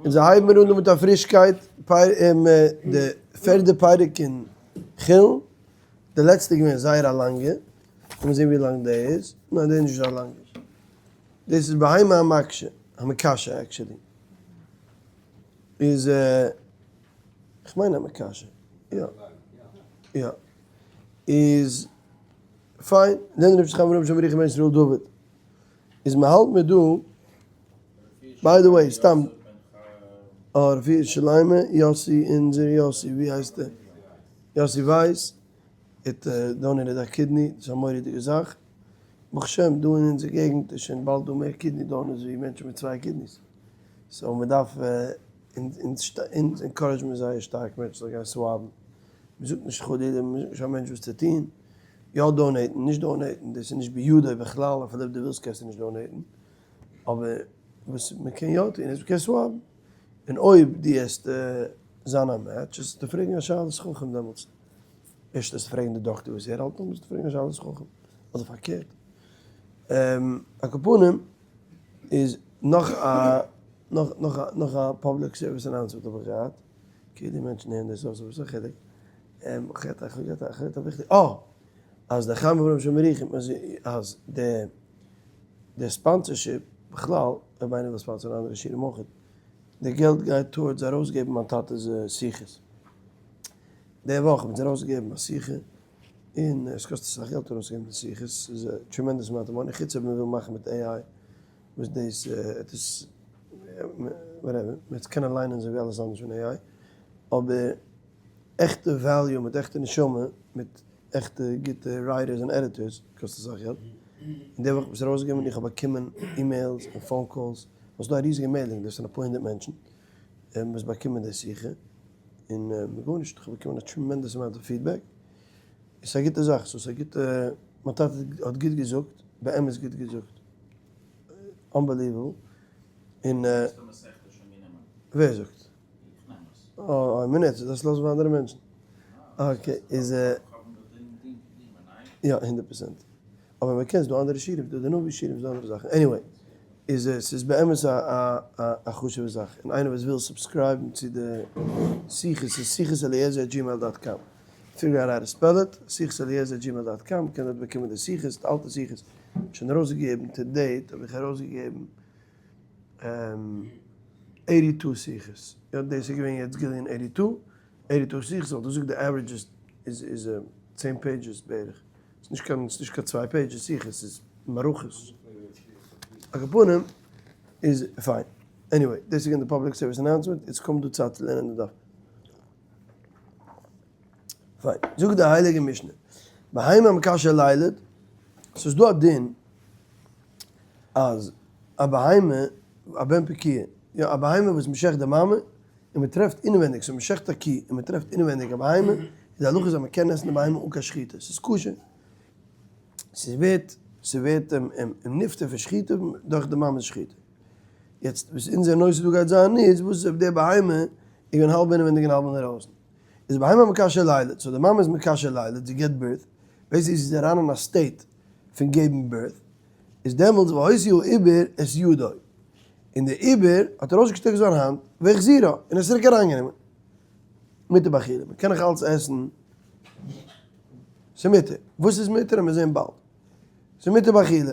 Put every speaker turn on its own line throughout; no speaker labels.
אונז הייבן מיר אן דא מיט א פרישקייט, די פערדע פרק אין חולין, די לעצטע איז געווען זייער א לאנגע, לאמיר זען ווי לאנג די איז, ניין די איז נישט אזא לאנגע, דאס איז בהמה המקשה, המקשה actually, איז כ'מיין המקשה, יא, יא, איז פיין, לערנען רבי חיים רבי שמעון ישראל דוד, איז מ'האלט מיר דא. by the way, סתם, אה, רפואה שלימה, יאסי, אונזער יאסי, ווי הייסט ער? יאסי ווייס, האט donated א kidney, דאס איז א מורא'דיגע זאך, ברוך השם דא אין אונזער געגנט איז שוין באלד דא מער kidney donors ווי מענטשן מיט צוויי kidneys, so מען דארף, אונז encourage מיר זייער שטארק מענטשן זאלן גיין swab ן, מען זאגט נישט חלילה, מען זאגט נישט א מענטש וואס צו טון, יא donate ן, נישט donate ן, דאס איז נישט בידו בכלל, אפילו אויב דו ווילסט קענסטו נישט donate ן. אבער וואס מען קען יא טון איז מען קען swab ן, און אויב דו העסט זיין א match וועסטו פרעגן א שאלת חכם דעמאלטס, ערשט וועסטו פרעגן די דאקטער וואס ער האלט נאכדעם וועסטו פרעגן א שאלת חכם, אדער פארקערט. על כל פנים איז נאך א נאך נאך א נאך א public service announcement האב איך געהאט, כאילו מענטשן הערן דאס אויס אבער וואס א חילוק, כ'האב געהאט א וויכטיגע, אה! אז דער חיים אברהם שמריכים אז די די sponsorship בכלל, אויב איינער וויל sponsor ן אנדערע שיעורים אויך, די געלט גייט towards ארויסגעבן מיין טאטע'ס שיחות. די וואך האבן זיי ארויסגעגעבן א שיחה, און עס קאסט אסאך געלט ארויסצוגעבן די שיחות, ס'איז א tremendous amount of money, חוץ אויב מ'וויל מאכן מיט AI, וואס דאס וועט עס, whatever, מ'וועט עס קענען ליינען אזוי ווי אלעס אנדערש פון AI, אבער עכטע value מיט עכטע נשמה, מיט עכטע גוטע writers און editors קאסט אסאך געלט, און די וואך האב איך עס ארויסגעגעבן און איך האב באקומען emails און phone calls, ווייל ס'איז דא א ריזיגע mailing list פון אפאר הונדערט מענטשן וואס באקומען די שיחה, און גארנישט, איך האב באקומען א tremendous amount of feedback, און ס'איז א גוטע זאך, ס'איז א גוטע, מיין טאטע האט גוט געזאגט, באמת גוט געזאגט, unbelievable, און. ווער זאגט? אה, איין מינוט, דאס לאזן פאר אנדערע מענטשן. okay, איז יא, 100%. אבער מען קען, ס'דא אנדערע שיעורים, ס'דא די נביא שיעורים, ס'דא אנדערע זאכן. anyway, איז ס'איז באמת א א חשוב'ע זאך. און איינער וואס וויל subscribe ן צו די שיחות, איז שיחות אליעזר at gmail dot com. figure out how to spell it, שיחות אליעזר at gmail dot com, מ'קען דארט באקומען די שיחות, די אלטע שיחות, שוין ארויסגעגעבן to date האב איך ארויסגעגעבן eighty two שיחות, יא דאס איז געווען יעצט גליון eighty two, eighty two שיחות וואלט איך געזאגט די average איז איז צען pages בערך, ס'איז נישט קיין ס'איז נישט קיין צוויי pages שיחות ס'איז מערכות, על כל פנים איז פיין, anyway דאס איז געווען די public service announcement, יעצט קומט דא צייט צו לערנען די דף. פיין, זאגט די הייליגע משנה, בהמה המקשה לילד, ס'איז דא א דין אז א בהמה, א בן פקועה, יא א בהמה וואס מ'שעכט די מאמע, און מ'טרעפט אינעווענדיג, so מ'שעכט א קי און מ'טרעפט אינעווענדיג א בהמה, איז די הלכה אז מ'קען עסן די בהמה אן קיין שחיטה, ס'איז כשר, ס'ווערט, ס'ווערט נפטר פון שחיטה דורך די מאמע'ס שחיטה. יעצט וואס אונזער נושא דא גייט זיין איז, וואס איז אויב די בהמה איז געווען האלב אינעווענדיג און האלב אינדערויסן? איז בהמה מקשה לילד, so די מאמע איז מקשה לילד, זי געבט birth, basically זי איז אריין אין א state פון געבן birth, איז דעמאלטס והוציא העובר את ידו, און די עובר האט ארויסגעשטעקט זיין האנט, והחזירה, און עס צוריק אריינגענומען. מותר באכילה, מען קען נאך אלץ עסן, ס'מותר, וואס איז מותר וועמיר זען באלד, ס'מותר באכילה,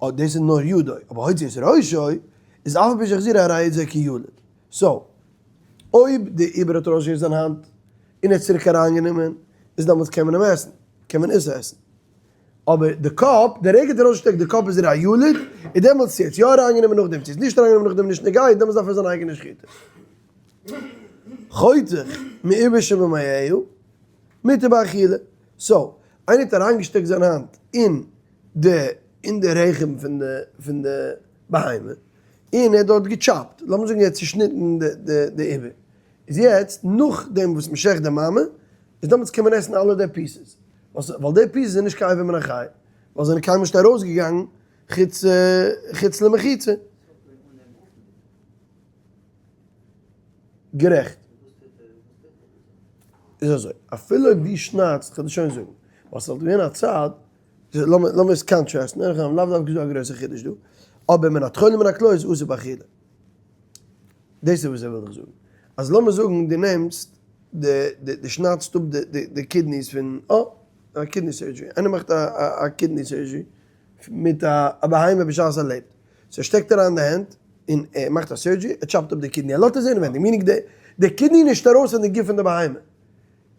אה דאס איז נאר ידו, אבער הוציא את ראשו, איז אף על פי שהחזירה הרי זה כילוד, so, אויב די עובר האט ארויסגעשטעקט זיין האנט, און ער האט צוריק אריינגענומען, איז דעמאלטס קען מען אים עסן, קען מען עס עסן. אבער די קאפ, די רגע האט ער ארויסגעשטעקט די קאפ איז ער א ילוד, איז דעמאלטס צו ער האט יא אריינגענומען נאכדעם, צו ער האט נישט אריינגענומען נאכדעם נישט נוגע, דעמאלטס דארף ער זיין אייגענע שחיטה. חותך מעובר שבמעיה, מותר באכילה. so, איינער האט אריינגעשטעקט זיין האנט אין די אין די רחם פון די פון די בהמה, און ער האט דארט געטשאפט, לאמיר זאגן ער האט צושניטן די די די עובר, איז יעצט נאכדעם וואס מ'שעכט די מאמע, איז דעמאלטס קען מען עסן אלע די pieces, ווייל די pieces זענען נישט קיין אבר מן החי, ווייל זיי זענען קיינמאל נישט ארויסגעגאנגען חוץ חוץ למחיצה. גערעכט. איז אזוי, אפילו אויב דו שניידסט, כ'וועל דיר שוין זאגן, ווייל ס'וואלט געווען א צד, לאמיר עס contrast ן, לאו דווקא איז דא א גרויסע חידוש דא, אבער מן הטחול ומן הכליות אסור באכילה. דאס איז וואס ער וויל דיך זאגן. אז לאמיר זאגן דו נעמסט די די שניידסט אפ די די kidneys פון אה א kidney surgery, איינער מאכט א kidney surgery מיט א בהמה בשעת ער לעבט, so ער שטעקט אריין די הענט און ער מאכט א surgery, ער chop ט אפ די kidney, ער לאזט עס אינעווענדיג, meaning די kidney איז נישט ארויס פון די גוף פון די בהמה.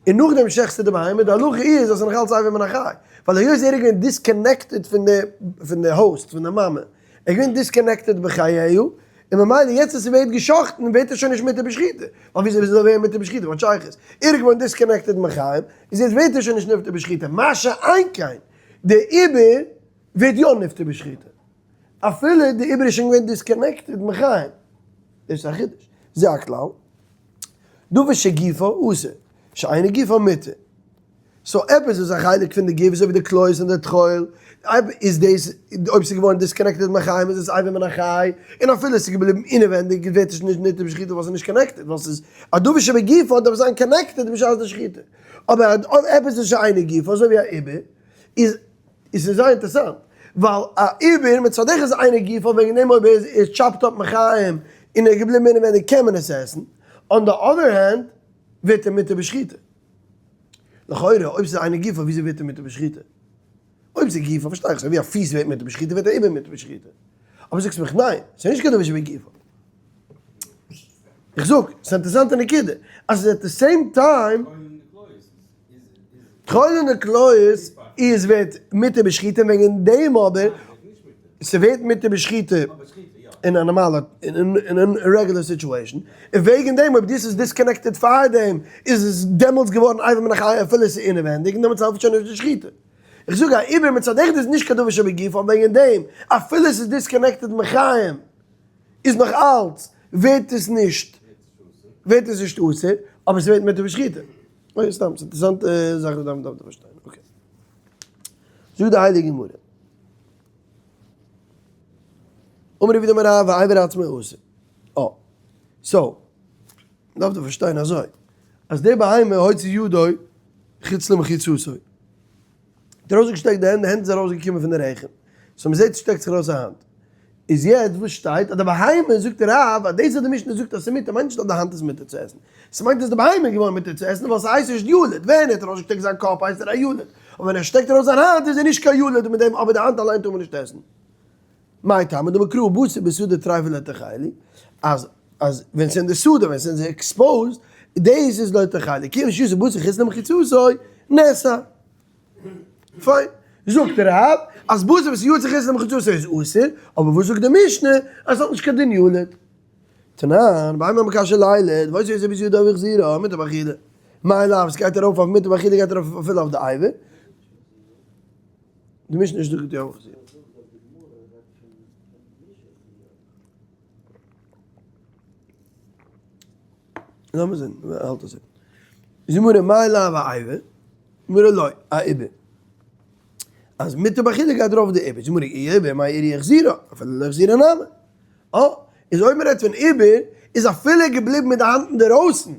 און נאכדעם שעכטסטו די בהמה, די הלכה איז אז ס'איז נאך אלץ אבר מן החי, ווייל היות ער איז געווען disconnected פון די פון די host, פון די מאמע, ער איז געווען disconnected בחייו, און ממילא יעצט אז ס'ווערט געשאכטן ווערט ער שוין נישט מותר בשחיטה, ווייל וויאזוי זאל ער ווערן מותר בשחיטה, וואט שייכות, ער איז געווארן disconnected מחיים, איז יעצט ווערט ער שוין נישט נפטר בשחיטה, מה שאין כן די עובר ווערט יא נפטר בשחיטה, אפילו די עובר איז שוין געווען disconnected מחיים, דאס איז א חידוש, זה הכלל. דבר שגופו אסור, שאינו גופו מותר. so עפעס איז א חלק פון די גוף אזוי ווי די כליות און די טחול, איז דאס אויב ס'איז געווארן disconnected מחיים איז עס אבר מן החי, און אפילו ס'איז געבליבן אינעווענדיג ווערט עס נישט נפטר בשחיטה ווייל ס'איז נישט connected, ווייל ס'איז א דבר שבגופו דארף זיין connected בשעת די שחיטה. אבער אויב עפעס איז שאינו גופו אזוי ווי א עובר, איז איז עס זייער אינטערעסאנט, ווייל א עובר מצד אחד איז אינו גופו וועגן דעם אויב ער איז chopped up מחיים און ער איז געבליבן אינעווענדיג קען מען עס עסן, on the other hand ווערט ער מותר בשחיטה. לכאורה אויב ס'איז אינו גופו וויאזוי ווערט ער מותר בשחיטה? אויב ס'איז גופו פארשטיי איך, אזוי ווי א פיס ווערט מותר בשחיטה ווערט א עובר מותר בשחיטה. אבער זאגסט מיך ניין, ס'איז נישט קיין דבר שבגופו. איך זאג, ס'איז א אינטערעסאנטע נקודה, אז at the same time, טחול און די כליות איז ווערט מותר בשחיטה וועגן דעם אבער ס'ווערט מותר בשחיטה אין א נארמאלע אין א רעגולער situation און וועגן דעם אויב דאס איז disconnected פאר דעם איז עס דעמאלטס געווארן אבר מן החי אפילו עס איז אינעווענדיג און דעמאלטס העלפט שוין נישט די שחיטה. איך זאג א עובר מצד אחד איז נישט קיין דבר שבגופו וועגן דעם אפילו עס איז disconnected מחיים איז נאך אלץ ווערט עס נישט ווערט עס נישט אסור אבער ס'ווערט מותר בשחיטה. אוי סתם ס'איז אינטערעסאנטע זאך וואס מ'דארף דא פארשטיין. okay. זאגט די הייליגע גמרא. אמר רב יהודה אמר רב האבר עצמו אסור. אה. so, מ'דארף דא פארשטיין אזוי. אז די בהמה הוציא ידו חוץ למחיצתו. האט ארויסגעשטעקט די הענט, די הענט איז ארויסגעקומען פון די רחם, so מ'זעט ס'שטעקט זיך ארויס א האנט, איז יעצט וואס שטייט אז די בהמה, זאגט רב אז דאס וואס די משנה זאגט אז ס'מותר מיינט נישט אז די האנט איז מותר צו עסן, ס'מיינט אז די בהמה איז געווארן מותר צו עסן ווייל ס'הייסט נישט ילוד, ווען ער האט ארויסגעשטעקט זיין קאפ הייסט ער א ילוד, אבער ווען ער שטעקט ארויס זיין האנט איז ער נישט קיין ילוד און מיט דעם אבער די האנט אליין טאר מען נישט עסן. מאי טעמא דמקרא בשר בשדה טריפה לא תאכלו, אז אז ווען ס'איז אין די שדה ווען ס'איז exposed דאס איז לא תאכלו, כיוון שיצא בשר חוץ למחיצתו נאסר. פיין. זאגט רב אז בשר וואס יצא חוץ למחיצתו איז אסור, אבער וואס זאגט די משנה אז ס'האט נישט קיין דין ילוד? תנן, בהמה המקשה לילד, והוציאה אותו בידו והחזירה, מותר באכילה. מאי לאו, ס'גייט ארויף אויף מותר באכילה גייט ארויף אפילו אויף די אבר. די משנה זאגט יא והחזירה. לאמיר זען, האלט אזוי. זאגט גמרא מאי לאו אבר, גמרא לא, א עובר. אז מותר באכילה גייט ארויף די עובר. זאגט גמרא אי עובר מאי איריא החזירה, אפילו לא החזירה נמי. אה, איז אויב מ'רעדט פון עובר, איז אפילו געבליבן מיט די האנט אינדערויסן,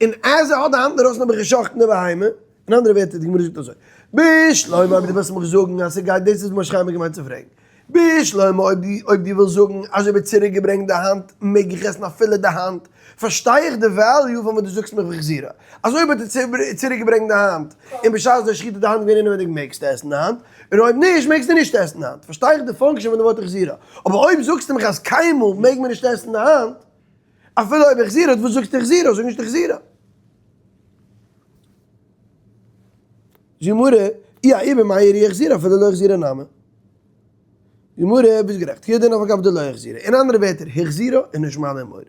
און אז ער האט די האנט אינדערויסן האב איך גע'שחט'ן די בהמה. אין אנדערע ווערטער, די גמרא זאגט אזוי, בשלמא אויב דו ווילסט מיך זאגן אז ס'גייט, דאס איז משה חיים האט געמיינט צו פרעגן. בשלמא אויב דו אויב דו ווילסט זאגן אז אויב ער האט צוריק געברענגט די האנט מעג איך עסן אפילו די האנט, פארשטיי איך די value פון וואס דו זאגסט מיך והחזירה. אז אויב האט ער צוריק געברענגט די האנט און בשעת די שחיטה די האנט געווען אינעווענדיג מעגסטו עסן די האנט, און אויב נישט מעגסטו נישט עסן די האנט. פארשטיי איך די function פון די ווארט החזירה. אבער אויב זאגסטו מיך אז קיינמאל מעג מען נישט עסן די האנט אפילו אויב החזירה, וואס זאגסטו החזירה? זאג נישט החזירה. גמרא, אי העובר מאי איריא החזירה אפילו לא החזירה נמי. גמרא, ביסט גערעכט, הוא הדין אף על גב דלא החזירה. אין אנדערע ווערטער, החזירה איז נישט מעלה און מוריד.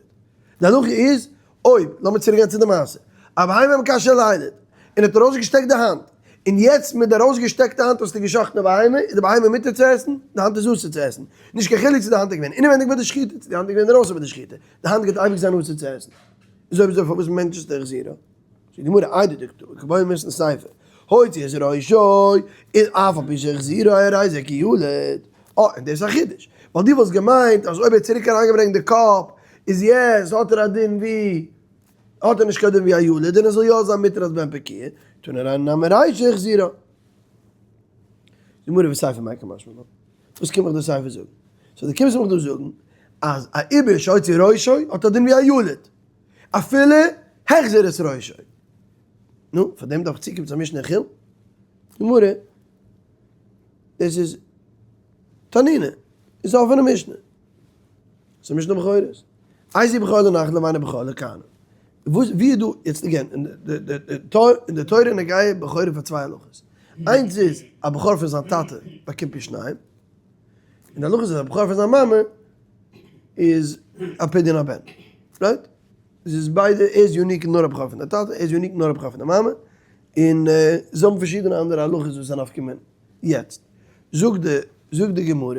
די הלכה איז, אויב, לאמיר צוריק גיין צו די מעשה, א בהמה המקשה לילד, און האט ארויסגעשטעקט די האנט, און יעצט מיט די ארויסגעשטעקטע האנט האסטו גע'שחט'ן די בהמה, איז די בהמה מותר צו עסן, די האנט איז אסור צו עסן. נישט קיין חילוק צו די האנט איז געווען אינעווענדיג ביי די שחיטה, צו די האנט איז געווען אינדערויסן ביי די שחיטה, די האנט גייט אייביג זיין אסור צו עסן. איז אויב אזוי פארוואס mention סטו החזירה? זאגט די גמרא איידי דקא בעי מתניתין סיפא, הוציא את ראשו, און אף על פי שהחזירה הרי זה כילוד. אה, און דאס איז א חידוש, ווייל דו וואלסט געמיינט אז אויב ער האט צוריק אריינגעברענגט די קאפ, איז יעצט האט ער א דין ווי, האט ער נישט קיין דין ווי א ילוד, און עס זאל יא זיין מותר אלס בן פקועה, תנא רנן נמי רישא החזירה. די גמרא וסיפא מאי קא משמע לן? וואס קומט מיך די סיפא זאגן? so דו קומסט מיך דא זאגן. אז א עובר שהוציא ראשו האט א דין ווי א ילוד, אפילו החזיר את ראשו. נו, פאר דעם דארף איך צוקומען צו א משנה אין חולין? גמרא, דאס איז תנינא, איז א אפענע משנה. ס'איז משנה בכורות. איזהו בכור לנחלה ואינו בכור לכהנים. וואס ווי איז דא יעצט again אין די אין די תורה נוגע בכורים פאר צוויי הלכות. איינס איז א בכור פון זיין טאטע באקומט פי שניים. און די הלכה איז אז א בכור פון זיין מאמע איז א פדיון הבן. right? עס איז ביידע, ער איז unique נאר א בכור פון די טאטע, ער איז unique נאר א בכור פון די מאמע. און זיי האבן פארשידענע אנדערע הלכות וואס זענען נפקא מינה. יעצט זאגט די זאגט די גמרא,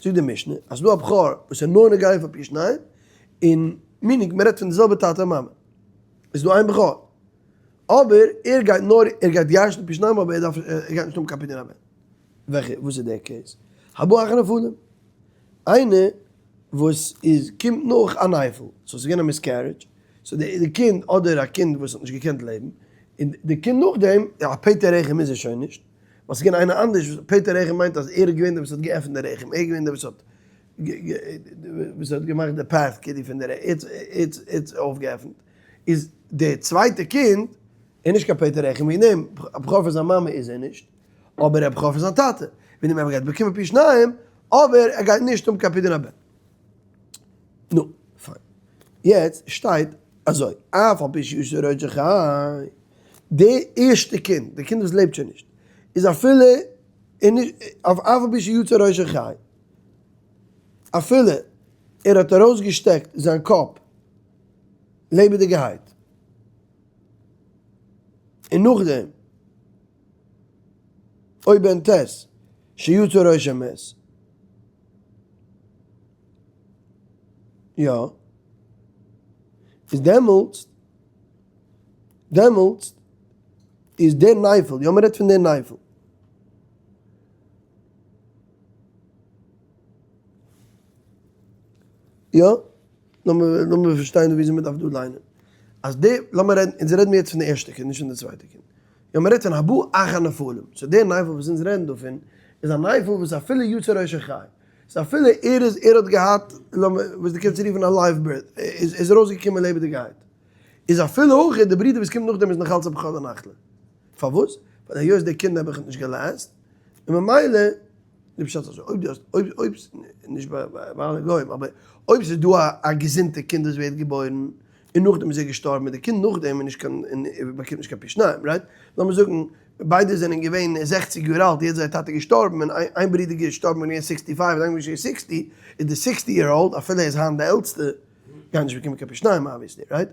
זאגט די משנה, אז ס'דא א בכור וואס איז נאר נוגע פאר פי שניים, און meaning מ'רעדט פון די זעלבע טאטע און מאמע, איז דא איין בכור, אבער ער גייט נאר ער גייט ירש'ן פי שניים אבער ער דארף ער גייט נישט האבן קיין פדיון הבן. וועלכע וואס איז דער case? הבא אחר נפלים, איינער וואס איז קומט נאך א נפל, so ס'איז געווען א miscarriage, so די קינד אדער א קינד וואס האט נישט געקענט לעבן, און די קינד נאכדעם, א פטר רחם איז ער שוין נישט, ווייל ס'איז געווען איינער אנדערש וואס פטר רחם מיינט אז ער איז געווען דער וואס האט געעפנט די רחם, ער איז געווען דער וואס האט וואס האט געמאכט די path כאילו פון די רחם, ער האט אויפגעעפנט, איז די צווייטע קינד איז נישט קיין פטר רחם וועגן דעם, א בכור פון זיין מאמע איז ער נישט, אבער א בכור פון זיין טאטע, וועגן דעם ער גייט באקומען פי שניים, אבער ער גייט נישט האבן קיין פדיון הבן. נו, פיין. יעצט שטייט אזוי, אף על פי שיצא ראשו חי, די ערשטע קינד, די קינד וואס לעבט שוין נישט, איז אפילו אף על פי שיצא ראשו חי, אפילו ער האט ארויסגעשטעקט זיין קאפ לעבעדיגערהייט, און נאכדעם או בן ט' שיצא ראשו מת, יא, איז דעמאלטס, דעמאלטס איז דער נפל, יא מ'רעדט פון דער נפל. יא, לאמיר לאמיר פארשטיין וויאזוי מ'דארף דא ליינען. אז די, לאמיר רעדן, אונז רעדן מיר יעצט פון די ערשטע קינד, נישט פון די צווייטע קינד. יא מ'רעדט פון הבא אחר נפלים. so דער נפל וואס אונז רעדן דא פון, איז א נפל וואס אפילו יצא ראשו חי. so אפילו ער איז, ער האט געהאט, לאמיר, וואס דו קענסט רופן א live birth, איז איז ארויסגעקומען לעבעדיגעהייט. איז אפילו אויך די ברודער וואס קומט נאכדעם איז נאך אלץ א בכור לנחלה. פארוואס? ווייל היות די קינד נעבעך האט נישט גע last, און ממילא, די פשט איז אזוי, אויב דו האסט, אויב אויב, נישט ביי ביי אלע גוים, אבער אויב ס'איז דא א געזונטע קינד וואס ווערט געבוירן, און נאכדעם איז ער געשטארבן, און די קינד נאכדעם איז נישט קיין, און באקומט נישט קיין פי שניים, right? לאמיר זאגן, ביידע זענען געווען זעכציג יאר אלט, יעצט איז זייער טאטע געשטארבן, און איין ברודער געשטארבן ווען ער איז sixty five, און איין ברודער איז sixty, איז די sixty year old, אפילו ער איז היינט די עלטסטע, גייט נישט באקומען קיין פי שניים obviously, right?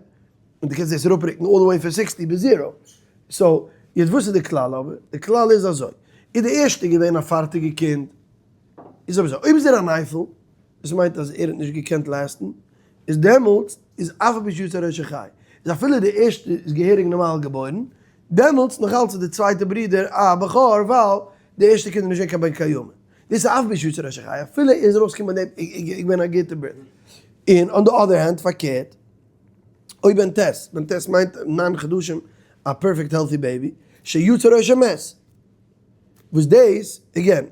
און דו קענסט דאס אראפרוקן all the way פון sixty ביז zero. so, יעצט וואס איז די כלל אבער? די כלל איז אזוי, איז די ערשטע געווען א פארטיגע קינד, איז אויב אזוי, אויב איז ער א נפל, דאס מיינט אז ער האט נישט געקענט last ן, איז דעמאלטס איז אף על פי שיצא ראשו חי, איז אפילו די ערשטע איז געהעריג נארמאל געבוירן, דעמאלטס נאך אלץ איז די צווייטע ברודער א בכור ווייל די ערשטע קינד איז נישט געווען קיין בן קיימא. דאס איז אף על פי שיצא ראשו חי, אפילו ער איז ארויסגעקומען ביי דעם איז געווען א גוטע birth. און on the other hand פארקערט, אויב בן ט', בן ט' מיינט ניין חדשים, א perfect healthy baby, שיצא ראשו מת, וואס דאס, again,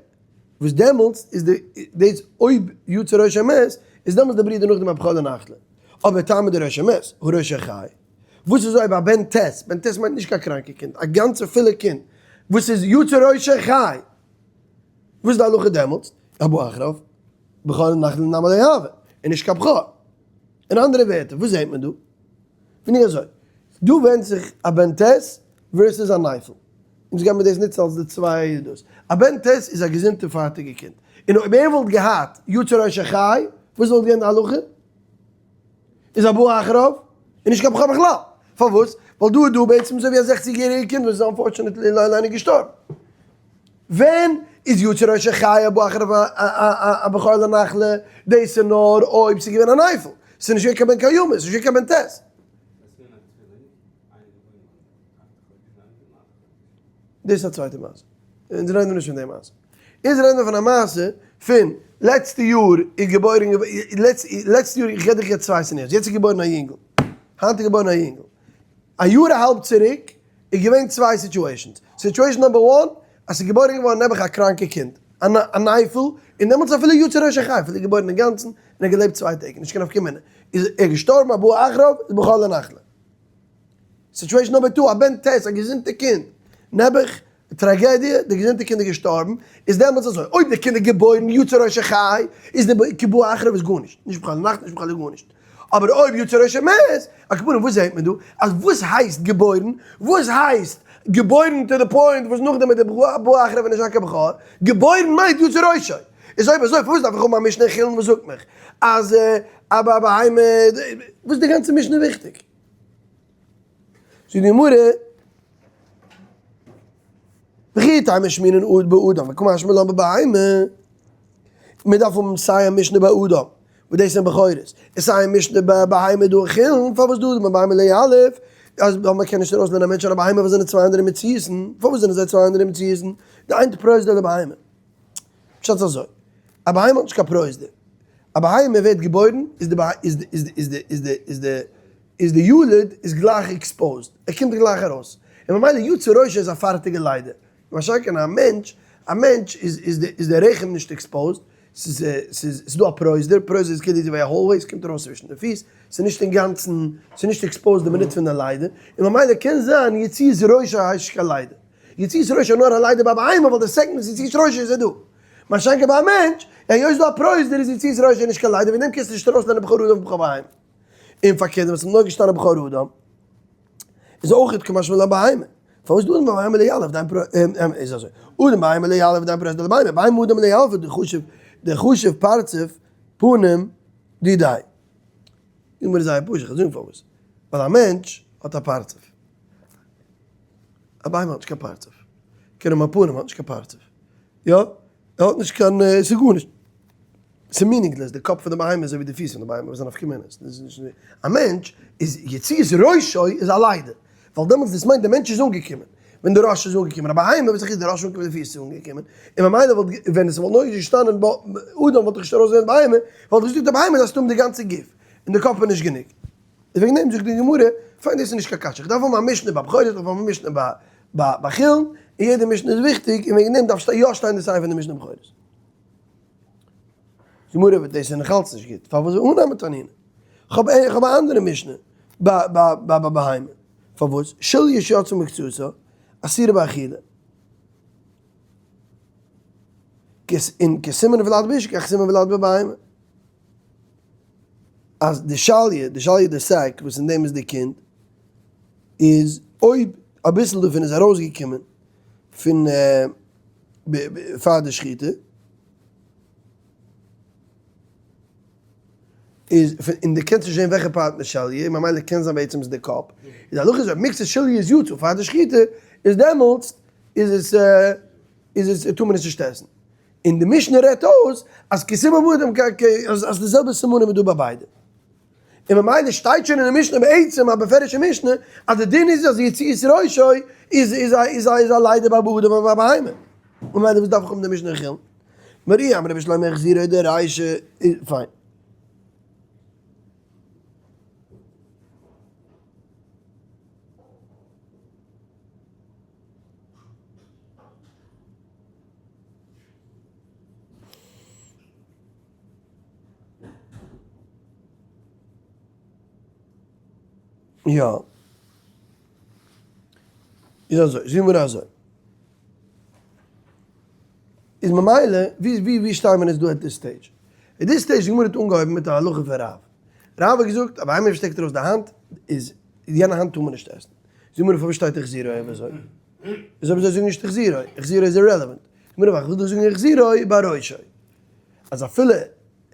וואס דעמאלטס איז די, דאס אויב יצא ראשו מת, איז דעמאלטס די ברודער נאכדעם א בכור לנחלה. אבער טעמא דראשו מת, הא ראשו חי. וואס איז אויב א בן ט', בן ט' מיינט נישט קיין קראנקע קינד, א גאנצע פולע קינד, וואס איז יצא ראשו חי, וואס איז די הלכה דעמאלטס? הבא אחריו, בכור לנחלה נמי לא הוי, און נישט קיין בכור. אין אנדערע ווערטער, וואס זעט מען דא? בין איך אזוי, דא ווענדט זיך א בן ט' versus א נפל. אונז גיימיר דאס נוצן אלס די צוויי דאס. א בן ט' איז א געזונטע פארטיגע קינד. און אויב ער וואלט געהאט יצא ראשו חי, וואס וואלט געווען די הלכה? איז הבא אחריו, און נישט קיין בכור בכלל. פארוואס? ווייל דא איז דא בעצם אזוי ווי א זעכציג יעריגע קינד וואס איז unfortunately לא עלינו געשטארבן. ווען איז יצא ראשו חי הבא אחריו א בכור לנחלה? דאס איז נאר אויב ס'איז געווען א נפל, ס'איז נישט געווען קיין בן קיימא, ס'איז נישט געווען קיין בן ט'. דאס איז א צווייטע מעשה. אונז רעדן מיר נישט פון די מעשה. אונז רעדן מיר פון א מעשה פון לעצטע יאר איז געבוירן לעצטע יאר, איך געב דיך יעצט צוויי scenarios, יעצט איז געבוירן א יונגל, היינט איז געבוירן א יונגל, א יאר א האלב צוריק איז געווען צוויי situations, situation number one, אז ס'איז געבוירן געווארן נעבעך א קראנקע קינד, א נפל, און דעמאלטס אפילו יצא ראשו חי, אפילו געבוירן אינגאנצן, און ער האט געלעבט 2 טעג, נישט קיין נפקא מינה, איז ער געשטארבן הבא אחריו איז בכור לנחלה. Situation number 2, א בן ט', א געזונטע קינד, נעבעך, טראגעדיע, די געזונטע קינד איז געשטארבן, איז דעמאלטס אזוי, אויב די קינד איז געבוירן יצא ראשו חי, איז די כי בא אחריו איז גארנישט, נישט בכור לנחלה, נישט בכור לגארנישט. אבער אויב יצא ראשו מת, על כל פנים וואס זעט מען דא? אז וואס הייסט געבוירן? וואס הייסט געבוירן to the point וואס נאכדעם איז די בא אחריו נישט קיין בכור? געבוירן מיינט יצא ראשו. איז אויב אזוי פארוואס דארף איך האבן א משנה אין חולין וואס זאגט מיך אז א בהמה, וואס איז די גאנצע משנה וויכטיג? זאגט די גמרא, וכי תימא אשמועינן באדם וקא משמע לן בבהמה, מען דארף האבן סיי א משנה ביי אדם וואס דאס זענען בכורות, און סיי א משנה ביי בהמה דא אין חולין, פארוואס דא אדם ובהמה לא יליף, אז מען קען נישט ארויסלערנען א מענטש און א בהמה וואס זענען צוויי אנדערע מציאות'ן, פארוואס זענען זיי צוויי אנדערע מציאות'ן? דאין פרוזדור לבהמה. פשט איז אזוי, א בהמה האט נישט קיין פרוזדור, א בהמה ווערט געבוירן איז די איז די איז די איז די איז די איז די איז די ילוד איז גלייך exposed, ער קומט גלייך ארויס, און ממילא יצא ראשו איז א פארטיגע לידה, למשל כן א מענטש, א מענטש איז איז די איז די רחם נישט exposed, ס'איז ס'איז ס'איז דא א פרוזדור, פרוזדור איז כאילו ווי א hallway, ס'קומט ארויס צווישן די פיס, ס'איז נישט אינגאנצן, ס'איז נישט exposed די מינוט פון די לידה, און ממילא קען זיין יציאת ראשו הייסט נישט קיין לידה. יציאת ראשו איז נאר א לידה ביי בהמה ווייל די second וואס יציאת ראשו איז ער דא. מה שאין כן ביי א מענטש, היות דא א פרוזדור איז יציאת ראשו נישט קיין לידה וועגן דעם קענסטו נישט ארויסלערנען בכור אדם ובכור בהמה. און פארקערט ווען עס איז נאר געשטאנען בכור אדם איז אויך קא משמע לן בהמה. פארוואס דא אדם ובהמה לא יליף דאין פרו איז אזוי אדם בהמה לא יליף דאין פרוזדור לבהמה בהמה אדם לא יליף דחשיב דחשיב פרצוף פנים דידיה. די גמרא איז זייער פשוט, כ'וועל זאגן פארוואס. ווייל א מענטש האט א פרצוף. א בהמה האט נישט קיין פרצוף. קען האבן א פנים, האט נישט קיין פרצוף. יא, ער האט נישט קיין, ס'איז גארנישט. ס'איז meaningless, די קאפ פון די בהמה איז אזוי ווי די פיס פון די בהמה, וואס איז א נפקא מינה? א מענטש איז יציאת ראשו איז א לידה. ווייל דעמאלטס דאס מיינט די מענטש איז אנגעקומען. ווען די ראש איז אנגעקומען. א בהמה וואס איז די ראש אנגעקומען די פיס איז אנגעקומען. און ממילא וואלט ווען עס וואלט נאר געשטאנען אדם וואלט איך נישט ארויסגעלערנט בהמה, וואלט איך געזאגט די בהמה דארף האבן די גאנצע גוף. און די קאפ איז נישט גענוג. איז וועגן דעם זאגט די גמרא, פיין דאס איז נישט קיין קשיא, איך דארף האבן א משנה ביי בכורות, איך דארף האבן א משנה ביי ביי חולין, און יעדע משנה איז וויכטיג, און וועגן דעם דארף יא שטיין די סיפא פון די משנה בכורות. גמרא, דאס איז נאכאלץ נישט גוט, פארוואס הא נמי תנינא? איך האב א אנדערע משנה ביי ביי בהמה, פארוואס? שליה שיצאה מקצתה, אסורה באכילה. און כסימן ולד באשה כך סימן ולד בבהמה. אז די שליה, די שליה די sac וואס אין דעם איז די קינד, איז אויב אביסל דערפון איז ארויסגעקומען פון פאר די שחיטה, איז און די קענסט נישט זען וועלכע part מיט שליה, ממילא קען זיין בעצם איז די קאפ, איז די הלכה איז אויב מקצת שליה איז יצא פאר די שחיטה, איז דעמאלטס איז עס איז עס טאר מען עס נישט עסן. און די משנה רעדט אויס אז כסימן באדם כ כ אז די זעלבע סימנים איז דא ביי ביידע. און ממילא שטייט שוין אין די משנה בעצם א בפירוש'ע משנה אז די דין איז אז יציאת ראשו איז איז א איז א איז א לידה ביי באדם און ביי בהמה. ממילא וואס דארף איך האבן די משנה אין חולין? מרי אמר רבי שלמה החזירו דרישא פיין. יא. איז אזוי, זאגן מיר אזוי. איז ממילא, ווי ווי ווי שטייען מיר אונז דא at this stage? At this stage די גמרא האט אנגעהויבן מיט א הלכה פון רב. רב האט געזאגט, א בהמה וואס שטעקט ארויס די האנט, איז יענע האנט טאר מען נישט עסן. זאגט די גמרא פארוואס שטייט החזירו אויב אזוי? איז אויב אזוי זאג נישט החזירו, החזירו איז irrelevant. גמרא וואך וויל דאך זאגן החזירו בראשו. אז אפילו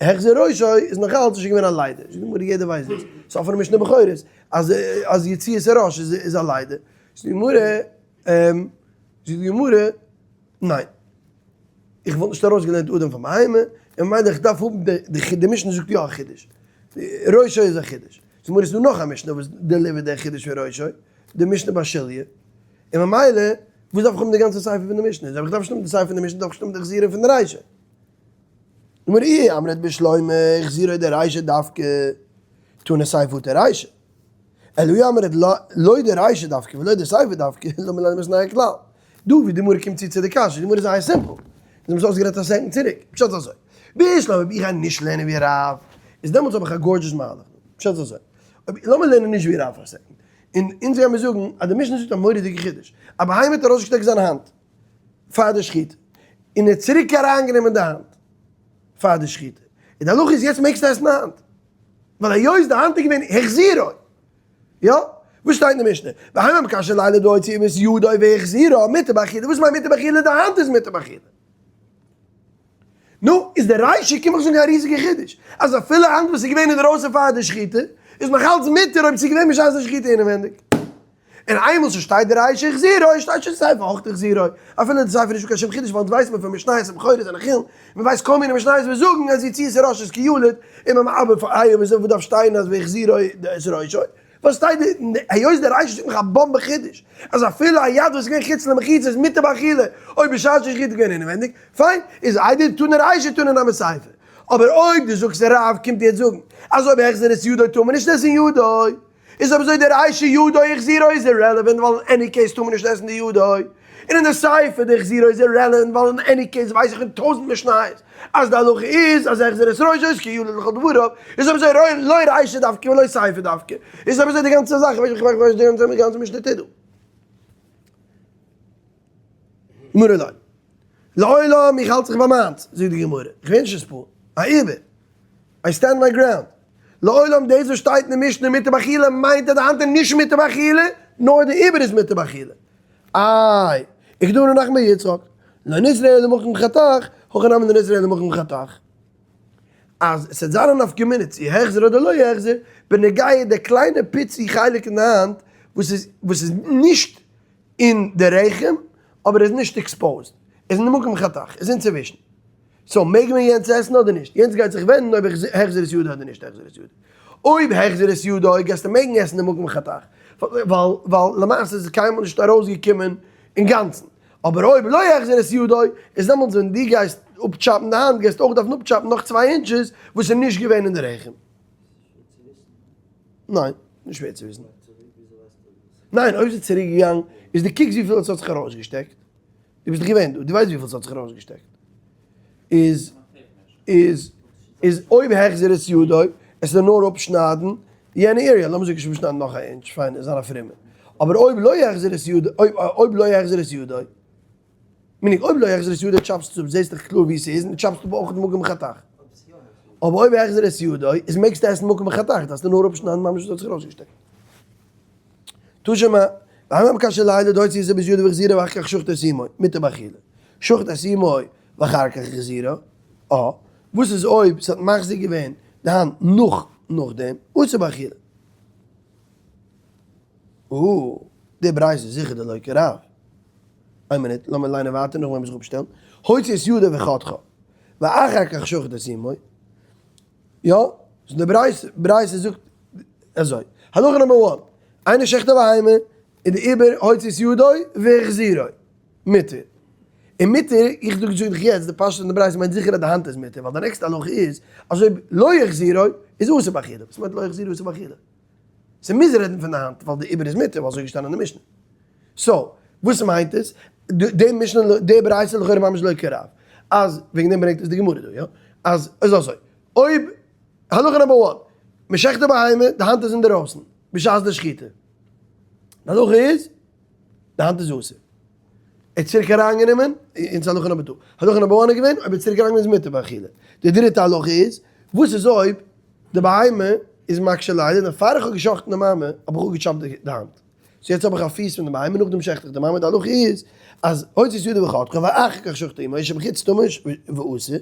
החזיר ראשו איז נאך אלץ נישט געווען א לידה. זאגט די גמרא יעדער ווייסט דאס. ס'איז אפענע משנה בכורות אז אז יציאת הראש איז איז א לידה. זאגט די גמרא זאגט די גמרא ניין. איך וואלט נישט ארויסגעלערנט אדם פון בהמה, און ממילא איך דארף האבן די די משנה זאגט יא א חידוש. ראשו איז א חידוש. זאגט די גמרא ס'איז דא נאך א משנה וואס deliver ט דער חידוש פון ראשו, די משנה ביי שליה. און ממילא, וואס דארף איך האבן די גאנצע סיפא פון די משנה? אויב איך דארף נישט האבן די סיפא פון די משנה, דארף איך נישט האבן די החזירו פון די רישא. אמר אי אמרת בשלמא החזירו דרישא דווקא, תנא סיפא דרישא. אלא אי אמרת לא דרישא דווקא ולא דסיפא דווקא, למה לי למתנייה כלל. דא ווי די גמרא קומט צו צו די קשיא, די גמרא איז זייער simple. אונז האבן עס אויסגערעדט א second צוריק. פשט אזוי, בשלמא אויב איך גיי נישט לערנען ווי רב. איז דעמאלטס האב איך א gorgeous מהלך. פשט איז אזוי, אויב לאמיר לערנען נישט ווי רב פאר א second, און אונז גיימיר זאגן אז די משנה זאגט א מורא'דיגע חידוש, א בהמה האט ארויסגעשטעקט זיין האנט פאר די שחיטה, און ער האט צוריק אריינגענומען די האנט פאר די שחיטה, און די הלכה איז יעצט מעגסטו עסן די האנט, ווייל היות די האנט איז געווען החזירו. יא? וואס שטייט אין די משנה? בהמה מקשה לילה דהוציא את ידו והחזירה מותר באכילה, וואס מיינט מותר באכילה? די האנט איז מותר באכילה. נו, איז די רישא קומט מיך זאגן א ריזיגע חידוש, אז אפילו א האנט וואס איז געווען אינדערויסן פאר די שחיטה, איז נאך אלץ מותר אויב ס'איז געווען בשעת די שחיטה אינעווענדיג. און איינמאל ס'שטייט די רישא החזירו, שטייט שוין סיפא אויך החזירו. אפילו די סיפא איז נישטא קיין שום חידוש ווייל אונז ווייסן מיר פון משניות און בכורות און חולין, מען ווייסט כל מיני משניות וואס זאגן אז יציאת הראש איז כילוד, און מען מעבר פאר אייער וואס דארף שטיין אז והחזירו את ראשו, וואס שטייט די היות די רישא זאגט מיך א באמבע חידוש אז אפילו א יד וואס איז געווען חוץ למחיצה איז מותר באכילה אויב בשעת שחיטה איז געווען אינעווענדיג, פיין, איז איידער תנא רישא תנא נמי סיפא. אבער אויב דו זאגסט רב קומט יעצט זאגן אז אויב החזיר את ידו טאר מען נישט עסן ידו, איז אויב אזוי די רישא ידו החזירו איז irrelevant ווייל אין any case טאר מען נישט עסן די ידו, און אין די סיפא די החזירו איז irrelevant ווייל אין any case ווייס איך פון טויזנט משניות אז די הלכה איז אז החזיר את ראשו איז כילוד לכל דבריו, איז אויב אזוי לא רישא דווקא ולא סיפא דווקא, איז אויב אזוי די גאנצע זאך איך ווייס נישט וואס די גאנצע משנה טוט דא. גמרא לא. לעולם איך האלט זיך ביי מיינס, זאגט די גמרא, איך ווער נישט נתפעל, א איבער. I stand my ground. לעולם דאס וואס שטייט אין די משנה מותר באכילה מיינט אז די האנט איז נישט מותר באכילה, נאר די איבר איז מותר באכילה. איי, הקדמנו נחמן יצחק, לא נזרע אלא למקום חתך, הכא נמי לא נזרע אלא למקום חתך. אז עס וועט זיין א נפקא מינה צו החזיר אדער לא החזיר, בנוגע די קליינע פיצי חלק אין די האנט וואס איז וואס איז נישט אין די רחם אבער איז נישט exposed, איז אין די מקום חתך, איז אינצווישן. so מעג מען יענץ עסן אדער נישט? יענץ גייט זיך ווענדן אויב החזיר את ידו אדער נישט החזיר את ידו. אויב החזיר את ידו גייסטו מעגן עסן די מקום חתך, ווייל ווייל למעשה איז עס קיינמאל נישט ארויסגעקומען אינגאנצן. אבער אויב לא החזיר את ידו, איז דעמאלטס ווען דו גייסט אפטשאפן די האנט גייסטו אויך דארפן אפטשאפן נאך צוויי inches וואס איז נישט געווען אין די רחם. ניין, נישט שווער צו וויסן. ניין, אויב ס'איז צוריק געגאנגען, איז דו קוקסט וויפיל עס האט זיך ארויסגעשטעקט. דו ביסט דאך געווען דא, דו ווייסט וויפיל ס'האט זיך ארויסגעשטעקט. איז, איז, איז אויב החזיר את ידו, עס איז נאר אפשניידן יענע area, לאמיר זאגן אפשניידן נאך א אינטש, פיין, איז זיין א פרומער. אבער אויב לא החזיר את ידו, אויב, אויב לא החזיר את ידו, meaning אויב לא החזיר את ידו טשאפסטו אפ, זעסט דאך קלאר ווי ס'איז, און טשאפסט אפ אויך די מקום חתך. אבער אויב החזיר את ידו, איז מעגסטו עסן מקום חתך, דארפסטו נאר אפשניידן ממש וואס האט זיך ארויסגעשטעקט. תא שמע, בהמה מקשה לילה דהוציא את ידו והחזירה ואחר כך שחט את אמו, מותר באכילה. שחט את אמו ואחר כך החזירה, אה, וואס איז אויב ס'האט מחזיר געווען די האנט נאך נאכדעם, אסור באכילה. אה, די ברייתא איז זיכער דלא כרב. איין מינוט, לאמיר ליינען ווייטער נאכדעם וועל מיר זיך אפשטעלן. הוציא את ידו וחתכה, ואחר כך שחט את אמו. יא, ס'איז די ברייתא, ברייתא זאגט אזוי, הלכה number one, איינער שעכט א בהמה און די איבר הוציא את ידו והחזירו, מותר. און מותר, איך זאג זאג דיך יעצט, די פשט פון די ברייתא מיינט זיכער אז די האנט איז מותר, ווייל די נעקסטע הלכה איז אז אויב לא החזירו איז אסור באכילה, וואס מיינט לא החזירו אסור באכילה? ס'מוז רעדן פון די האנט ווייל די איבר איז מותר, ווייל אזוי איז געשטאנען אין די משנה. so, וואס מיינט עס? די משנה, די ברייתא לכאורה ממש לא כרב. אז, וועגן דעם ברענגט עס די גמרא דא, יא? אז, איז אזוי, אויב, הלכה number one, מען שעכט די בהמה, די האנט איז אינדערויסן, בשעת די שחיטה. די הלכה איז, די האנט איז אסור. ער האט צוריק אריינגענומען, אונז הלכה number two. הלכה number one איז געווען, אויב ער האט צוריק אריינגענומען איז מותר באכילה. די דריטע הלכה איז, וואס איז אויב די בהמה איז מקשה לידה, און פאר איך האב געשחט'ן די מאמע, האב איך אפגעטשאפט די האנט. so יעצט האב איך א פיס פון די בהמה, נאכדעם שעכט איך די מאמע, די הלכה איז אז הוציא את ידו וחתכה ואחר כך שחט אמו שבחוץ טמא ואסור,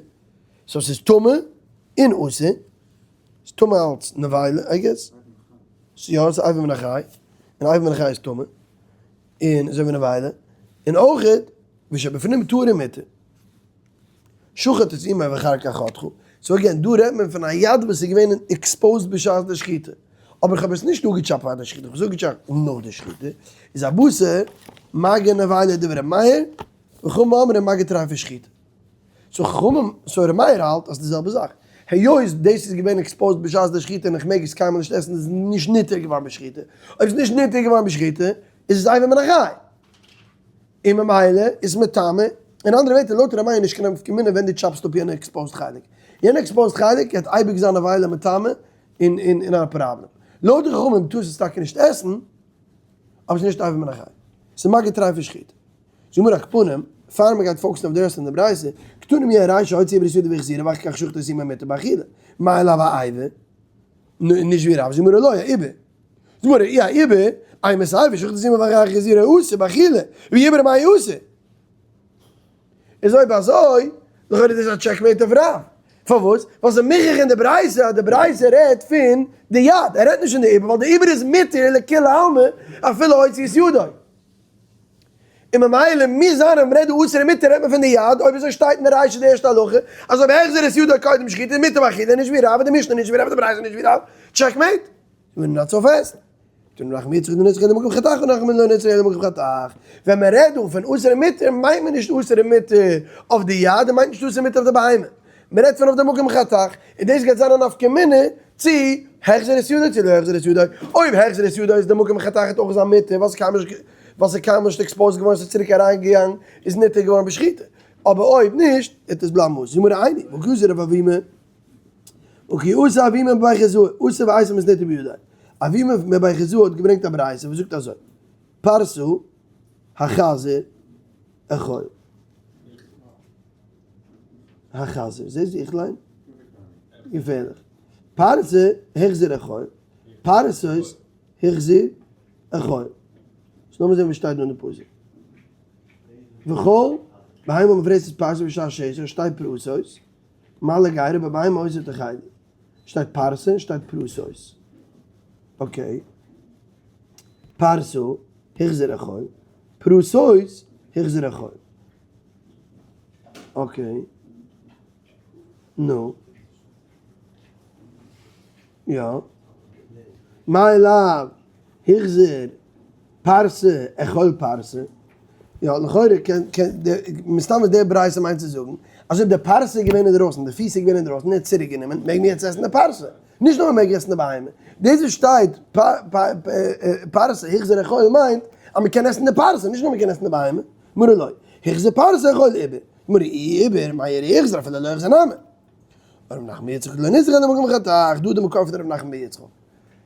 so ס'איז טמא און אסור, ס'איז טמא אלץ נבילה I guess, יא ס'איז אבר מן החי, און אבר מן החי איז טמא, און אזוי ווי נבילה, און אויכעט ושבפנים טהור ומותר. שחט את אמו ואחר כך חתכה. so again, דא רעדט מען פון א יד וואס איז געווען exposed בשעת די שחיטה. אבער איך האב עס נישט אפגעטשאפט פאר די שחיטה, איך האב עס אפגעטשאפט נאך די שחיטה. איז א בשר מגע נבילה דברי ר' מאיר, וחכמים אומרים מגע טריפה שחוטה. so חכמים, so ר' מאיר האלט אז די זעלבע זאך. היות דאס איז געווען exposed בשעת די שחיטה און איך מעג עס קיינמאל נישט עסן איז נישט ניתר געווארן בשחיטה. אויב עס איז נישט ניתר געווארן בשחיטה איז עס אבר מן החי. און ממילא איז מטמא, אין אנדערע ווערטער לויט ר' מאיר נישט קיין נפקא מינה ווען דו טשאפסט אפ יענע exposed חלק. יענע exposed חלק גייט אייביג זיין א וויילע מטמא און און און א פראבלעם. לויט די חכמים טארסט עס טאקע נישט עסן, אבער ס'איז נישט אבר מן החי. ס'איז מגע טרייפע שחיטה. זאג מיר על כל פנים, פאר מ'גייט focus ן אויף די רעסט פון די ברייתא, קתני מיהא רישא הוציא עובר את ידו והחזירה ואחר כך שחט את אמו מותר באכילה. מאי לאו אאיבער? נישט ווי רב, זאג מיר לא אאיבער. זאג מיר אי אאיבער, אימת אאיבער שחט את אמו ואחר כך החזירה אסור באכילה, ואיבער מאי אסור? איז אויב אזוי, לכאורה איז דאס א checkmate אויף רב. פארוואס? ווייל ס'איז מוכרח אין די ברייתא אז די ברייתא רעדט פון די יד, ער רעדט נישט פון די עובר, ווייל די עובר איז מותר לכולי עלמא אפילו הוציא את ידו. און ממילא מוז זיין אז מ'רעדט דא אסור און מותר רעדט מען פון די יד, אויב אזוי שטייט אין די רישא די ערשטע הלכה אז אויב החזיר את ידו קודם שחיטה איז מותר באכילה, נישט ווי רב, די משנה נישט ווי רב, די ברייתא נישט ווי רב, checkmate. און not so fast. רב נחמן בר יצחק לא נצרכה אלא למקום חתך רב נחמן לא נצרכה אלא למקום חתך. ווען מען רעדט דא פון אסור און מותר מיינט מען נישט אסור און מותר אויף די יד און מיינט נישט אסור און מותר אויף די בהמה. מען רעדט פון אויף די מקום חתך. און דאס גייט זיין א נפקא מינה צו החזיר את ידו צו לא החזיר את ידו. אויב החזיר את ידו איז די מקום חתך וועט אויך זיין מותר ווייל ס'איז קיינמאל נישט exposed געווארן ס'איז צוריק אריינגעגאנגען איז נתר געווארן בשחיטה. אבער אויב נישט וועט עס בלייבן אסור. זאג מיר איני, והא קאתי רב אבימי. וכי אתא אבימי מבי חוזאי, אתא ואייתי מתניתא בידיה. אבימי מבי חוזאי האט געברענגט א ברייתא וואס זאגט אזוי, פרסה החזיר אכול. החזיר, זעסט ווי איך ליין? געפערליך. פרסה החזיר אכול, פרסות החזיר אכול. סאו לאמיר זען וואס שטייט דא אין די פסוק. וכל בהמה המפרסת פרסה בשעת שסע שטייט פרסות. מה לגירא בבהמה אותה תאכלו. שטייט פרסה און שטייט פרסות. okay. פרסה החזיר אכול. פרסות החזיר אכול. okay. נו. יא. מאי לאו החזיר פרסה אכול פרסה. יא, לכאורה קען קען די מסתמא די ברייתא מיינט צו זאגן אז אויב די פרסה איז געווען אינדרויסן, די פיס איז געווען אינדרויסן און ער האט צוריק גענומען, מעג מען יעצט עסן די פרסה. נישט נאר מען מעג עסן די בהמה. דאס וואס שטייט פרסה החזיר אכול מיינט אז מען קען עסן די פרסה, נישט נאר מען קען עסן די בהמה. מרא לא. החזיר פרסה אכול עובר. מרא אי עובר, מאי איריא החזיר אפילו לא החזיר נמי. רב נחמן בר יצחק לא נצרכה אלא למקום חתך, דא איז די מקור פון רב נחמן בר יצחק.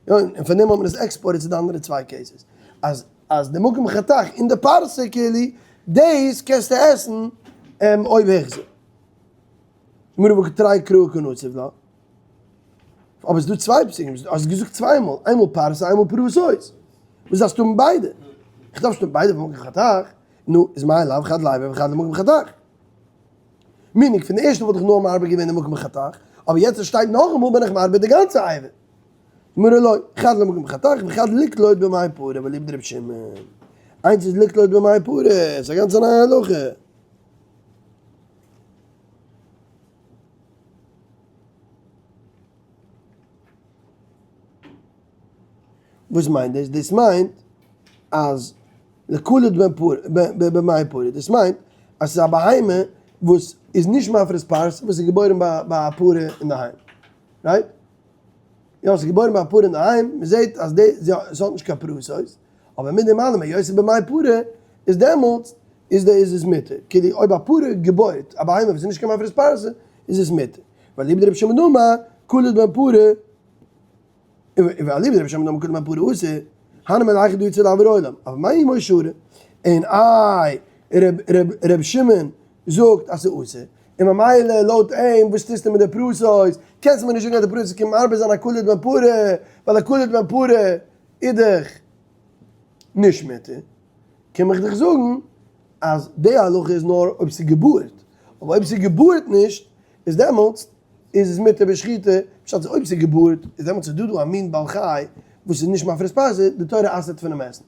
יא, און פון דעם האט מען עס exported צו די אנדערע צוויי cases. אז אז די מקום חתך אין די פרסה כאילו, דאס קענסטו עסן אויב החזיר. גמרא והא תרי קראי קא נסיב לה. אבער ס'איז דא צוויי פסוקים, האסט געזאגט צוויי מאל, איינמאל פרסה איינמאל פרסות. וואס דארפסטו האבן ביידע? איך דארף נישט האבן ביידע פון מקום חתך. נו, איז מאי לאו חד לאבר וחד למקום חתך. meaning פון די ערשטע וואלט איך נאר מרבה געווען די מקום חתך, אבער יעצט עס שטייט נאכאמאל בין איך מרבה די גאנצע אבר. גמרא לא, חד למקום חתך וחד לקלוט במעי פרה ואליבא דרבי שמעון. איינס איז לקלוט במעי פרה, ס'איז א גאנצע נייע הלכה. וואס מיינט דאס? דאס מיינט אז לקלוט במעי פרה, דאס מיינט אז ס'איז א בהמה וואס איז נישט מפריס פרסה, וואס איז געבוירן ביי א פרה אינדערהיים, right? יא, ס'איז געבוירן ביי א פרה אינדערהיים, מ'זעט אז די, ס'האט נישט קיין פרסות, אבער מיט דעם אלעם היות ס'איז במעי פרה, איז דעמאלטס איז די איז עס מותר, כאילו אויב א פרה געבוירט א בהמה וואס איז נישט קיין מפריס פרסה, איז עס מותר. ואליבא דרבי שמעון דאמר, קלוט בן פרה, ואליבא דרבי שמעון דאמר קלוט בן פרה אסור, הני מילי היכא דיצא לאויר העולם, אבל במעי אמו שרי. און איי, ר' שמעון זאגט אז ס'איז אסור, און ממילא לויט אים וואס טוסטו מיט די פרסות, קענסט מיר נישט זאגן אז די פרסות קומען מרבה זיין א קלוט בן פרה, ווייל א קלוט בן פרה איז דאך נישט מותר, קום איך דיך זאגן אז די הלכה איז נאר אויב ס'איז געבוירט, אבער אויב ס'איז געבוירט נישט, איז דעמאלטס איז עס מותר בשחיטה, פשט איז אויב ס'איז געבוירט איז דעמאלטס איז דא דא א מין בעל חי וואס איז נישט מפריס פרסה, די תורה אסר'ט פונעם עסן,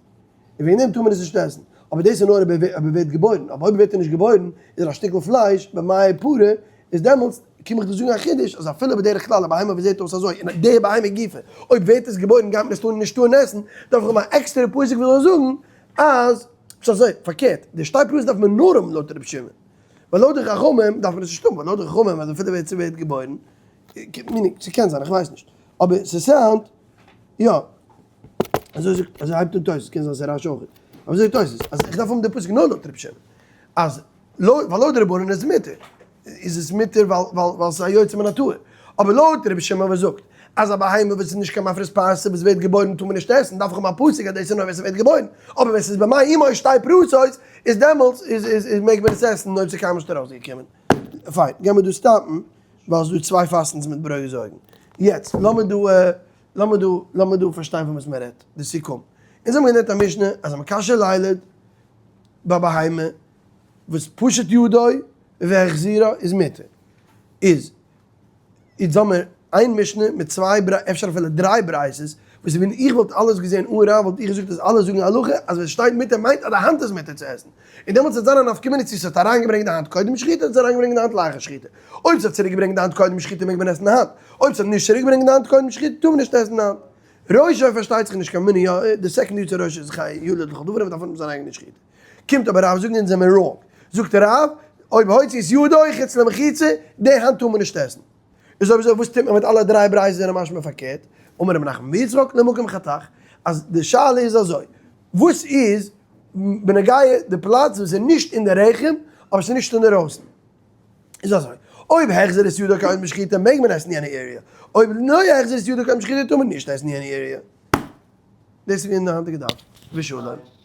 און וועגן דעם טאר מען עס נישט עסן, אבער דאס איז נאר אויב ער ווערט געבוירן, אבער אויב ווערט ער נישט געבוירן איז ער א שטיקל פלייש במעי פרה, איז דעמאלטס קום איך דיר זאגן א חידוש אז אפילו בדרך כלל א בהמה וואס זעט אויס אזוי און די בהמה גופא אויב ווערט עס געבוירן גייט מען עס טאר נישט טארן עסן, דארף איך האבן א עקסטערע פסוק וואס זאל זאגן אז פשט אזוי, פארקערט, די שתי פרסות דארף מען נאר האבן לויט רבי שמעון. ווייל לויט די חכמים דארף מען עס נישט האבן, ווייל לויט די חכמים אז אפילו ווער ס'ווערט געבוירן, meaning, ס'קען זיין, איך ווייס נישט, אבער ס' sound, יא, אזוי זאגט, אזוי הייבט אן תוס', קען זיין ס'איז רש"י אויך, אבער אזוי זאגט תוס', אז איך דארף האבן די פסוק נאר לויט רבי שמעון, אז לויט, ווייל לויט די רבנן איז עס מותר. איז עס מותר ווייל ווייל ווייל ס'איז א יוצא מן הטהור. אבער לויט רבי שמעון וואס זאגט אז א בהמה וואס איז נישט קיין מפריס פרסה וואס ווערט געבוירן טאר מען נישט עסן, דארף איך האבן א פסוק אז דאס איז נאר ווען ס'ווערט געבוירן, אבער ווען ס'איז במעי אמו שתי פרסות איז דעמאלטס איז איז איז מעג מען עס עסן אויב ס'איז קיינמאל נישט ארויסגעקומען. פיין, גיימיר דא stop ן ווייל ס'איז דא צוויי פאסטנס מיט ברוגז אויגן. יעצט לאמיר דא לאמיר דא לאמיר דא פארשטיין פון וואס מען רעדט, די סיכום. אונז האבן געלערנט א משנה אז המקשה לילד ביי בהמה וואס פשט ידו והחזירה איז מותר. איז איז האמיר איין משנה מיט צוויי אפשר אפילו דריי ברייתות, וואס ווען איך וואלט אלעס געזען אן רב וואלט איך געזאגט אז אלע זאגן הלכה אז ווען עס שטייט מותר מיינט אז די האנט איז מותר צו עסן. און דעמאלטס וועט זיין א נפקא מינה צו ס'האט אריינגעברענגט די האנט קודם שחיטה אדער ס'האט אריינגעברענגט די האנט לאחר שחיטה. אויב ס'האט צוריקגעברענגט די האנט קודם שחיטה מעג מען עסן די האנט, אויב ס'האט נישט צוריקגעברענגט די האנט קודם שחיטה טאר מען נישט עסן די האנט. ראשו פארשטייט זיך נישט קיין מנין יא, די second יוצא ראשו איז חי ילוד לכל דבר און מ'דארף האבן זיין אייגענע שחיטה. קומט אבער רב זאגן אונז זעמיר wrong. זאגט רב, אויב הוציא את ידו חוץ למחיצה, די האנט טאר מען נישט עסן. איז אויב אזוי וואס טוט מען מיט אלע דריי ברייתות זענען משמע פארקערט? אמר רב נחמן בר יצחק למקום חתך, אז די שאלה איז אזוי, וואס איז בנוגע די פלאץ וואס איז נישט אין די רחם אבער ס'איז נישט אינדערויסן? איז אזוי, אויב החזיר את ידו קודם שחיטה מעג מען עסן יענע area, אויב לא החזיר את ידו קודם שחיטה טאר מען נישט עסן יענע area. דאס איז געווען די היינטיגע דף. ושלום.